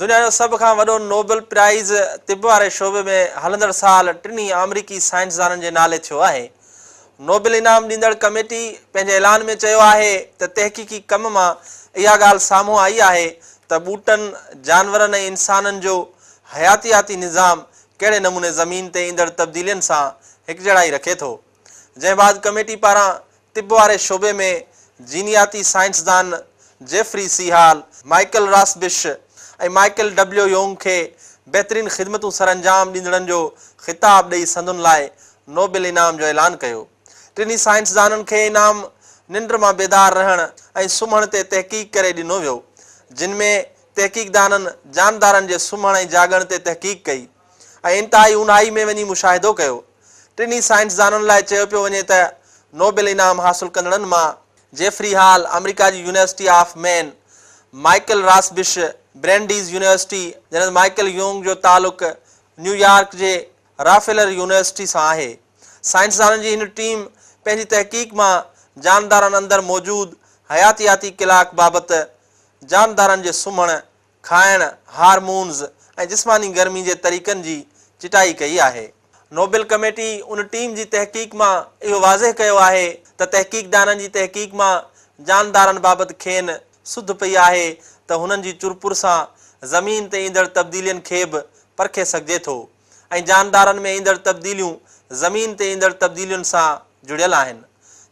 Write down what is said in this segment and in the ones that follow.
دنيا جو سڀ کان وڏو نوبل پرائز طب واري شعبي ۾ هلندڙ سال ٽنهي آمريڪي سائنسدانن جي نالي ٿيو آهي. نوبل انعام ڏيندڙ ڪميٽي پنهنجي اعلان ۾ چيو آهي ته تحقيقي ڪم مان اها ڳالهه سامهون آئي آهي ته ٻوٽن، جانورن ۽ انسانن جو حياتياتي نظام ڪهڙي نموني زمين تي ايندڙ تبديلين سان هڪجهڙائي رکي ٿو. جنهن بعد ڪميٽي پاران طب واري شعبي ۾ جينياتي سائنسدان Jeffrey C Hall, Michael Rosbash ۽ Michael W Young کي بهترين خدمتون سرانجام ڏيندڙن جو خطاب ڏئي سندن لاء نوبل انعام جو اعلان ڪيو. ٽنهي سائنسدانن کي انعام ننڊ مان بيدار رهڻ ۽ سمهڻ تي تحقيق ڪري ڏنو ويو، جن ۾ تحقيقدانن جاندارن جي سمهڻ ۽ جاڳڻ تي تحقيق ڪئي ۽ انتهائي اونهائي ۾ وڃي مشاهدو ڪيو. ٽنهي سائنسدانن لاء چيو پيو وڃي ته نوبل انعام حاصل ڪندڙن مان جيفري هال، آمريڪا جي university of Maine, Michael Rosbash, Brandeis university, جڏهن ته مائيڪل يونگ جو تعلق نيويارڪ جي رافيلر يونيورسٽي سان آهي. سائنسدانن جي هن ٽيم پنهنجي تحقيق مان جاندارن اندر موجود حياتياتي ڪلاڪ بابت جاندارن جي سمهڻ، کائڻ، هارمونز ۽ جسماني گرمي جي طريقن جي چٽائي ڪئي آهي. نوبل ڪميٽي ان ٽيم جي تحقيق مان اهو واضح ڪيو آهي ته تحقيقدانن جي تحقيق مان جاندارن بابت کين سڌ پئي آهي ته هنن جي چرپر سان زمين تي ايندڙ تبديلين کي به پرکي سگهجي ٿو ۽ جاندارن ۾ ايندڙ تبديليون زمين تي ايندڙ تبديلين سان جڙيل آهن.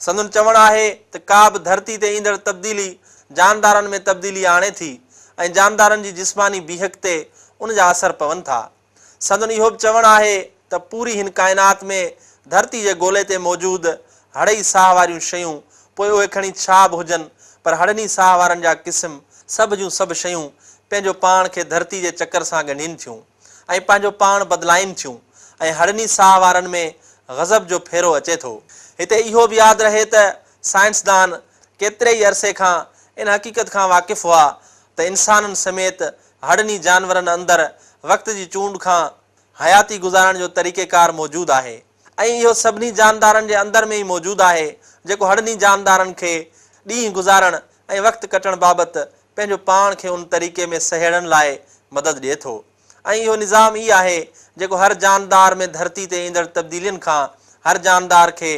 سندن چوڻ آهي ته ڪا به ڌرتي تي ايندڙ تبديلي جاندارن ۾ تبديلي آڻي ٿي ۽ جاندارن جي جسماني بيهڪ تي ان جا اثر پون ٿا. سندن اهو به چوڻ آهي ته پوري هن ڪائنات ۾ ڌرتي جي گولي تي موجود هڙئي ساهه واريون شيون پوء اهي کڻي ڇا به هجن پر هڙني ساهه وارن جا قسم سڀ جون سڀ شيون پنهنجو پاڻ کي ڌرتي جي چڪر سان ڳنڍين ٿيون ۽ پنهنجو پاڻ بدلائين ٿيون ۽ هڙني ساهه وارن ۾ غضب جو ڦيرو اچي ٿو. هتي اهو به ياد رهي ته سائنسدان ڪيتري ئي عرصي کان ان حقيقت کان واقف هئا ته انسانن سميت هڙني جانورن اندر وقت جي چونڊ کان حياتي گذارڻ جو طريقيڪار موجود آهي ۽ اهو سڀني جاندارن جي اندر ۾ ئي موجود آهي جيڪو هڙني جاندارن کي ڏينهن گذارڻ ۽ وقت ڪٽڻ بابت پنهنجو پاڻ کي ان طريقي ۾ سهيڙڻ لاء مدد ڏئي ٿو ۽ اهو نظام ئي آهي جيڪو هر جاندار ۾ ڌرتي تي ايندڙ تبديلين کان هر جاندار کي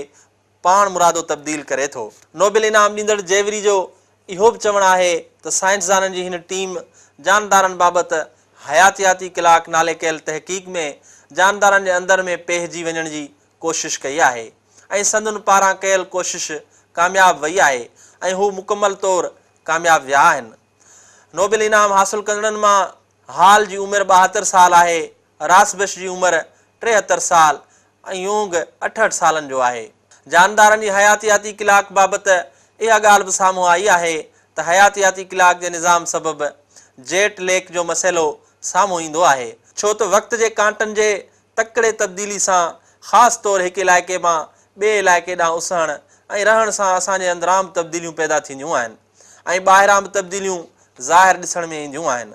پاڻ مرادو تبديل ڪري ٿو. نوبل انعام ڏيندڙ جيوري جو اهو به چوڻ آهي ته سائنسدانن جي هن ٽيم جاندارن بابت حياتياتي ڪلاڪ نالي ڪيل تحقيق ۾ جاندارن جي اندر ۾ پيهجي وڃڻ جي ڪوشش ڪئي آهي ۽ سندن پاران ڪيل ڪوشش ڪامياب وئي آهي ۽ هو مڪمل طور ڪامياب ويا آهن. نوبل انعام حاصل ڪندڙن مان هال جي عمر 72 سال آهي، راسبش جي عمر 73 سال ۽ يونگ 68 سالن جو آهي. جاندارن جي حياتياتي ڪلاڪ بابت اها ڳالهه به سامهون آئي آهي ته حياتياتي ڪلاڪ جي نظام سبب جيٽ ليڪ جو مسئلو سامهون ايندو آهي، ڇو ته وقت جي ڪانٽن جي تڪڙي تبديلي سان خاص طور هڪ علائقي مان ٻئي علائقي ڏانهن اسهڻ ۽ رهڻ سان اسان جي اندران به تبديليون پيدا ٿينديون آهن ۽ ٻاهران به تبديليون ظاهر ڏسڻ ۾ اينديون آهن.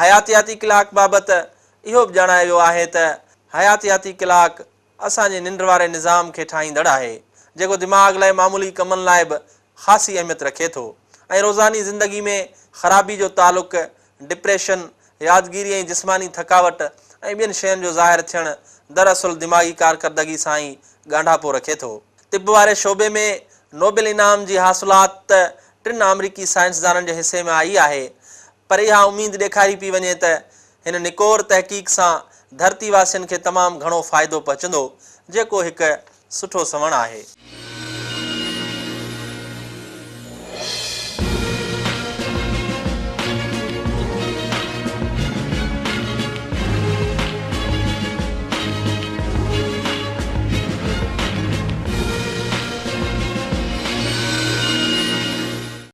حياتياتي ڪلاڪ بابت اهو به ڄاڻايو ويو آهي ته حياتياتي ڪلاڪ اسان جي ننڊ واري نظام کي ٺاهيندڙ آهي، جيڪو دماغ لاء معمولي ڪمن لاء به خاصي اهميت رکي ٿو ۽ روزاني زندگي ۾ خرابي جو تعلق ڊپريشن، يادگيري ۽ جسماني ٿڪاوٽ ۽ ٻين شين جو ظاهر ٿيڻ دراصل دماغي ڪارڪردگي سان ئي ڳانڍاپو رکي ٿو. طب واري شعبي ۾ نوبل انعام جي حاصلات ته ٽن آمريڪي سائنسدانن جي حصي ۾ آئي آهي پر اها اميد ڏيکاري پئي وڃي ته هن نڪور تحقيق سان ڌرتي واسين کي تمام گهڻو فائدو پهچندو جيڪو هڪ سٺو سنوڻ آهي.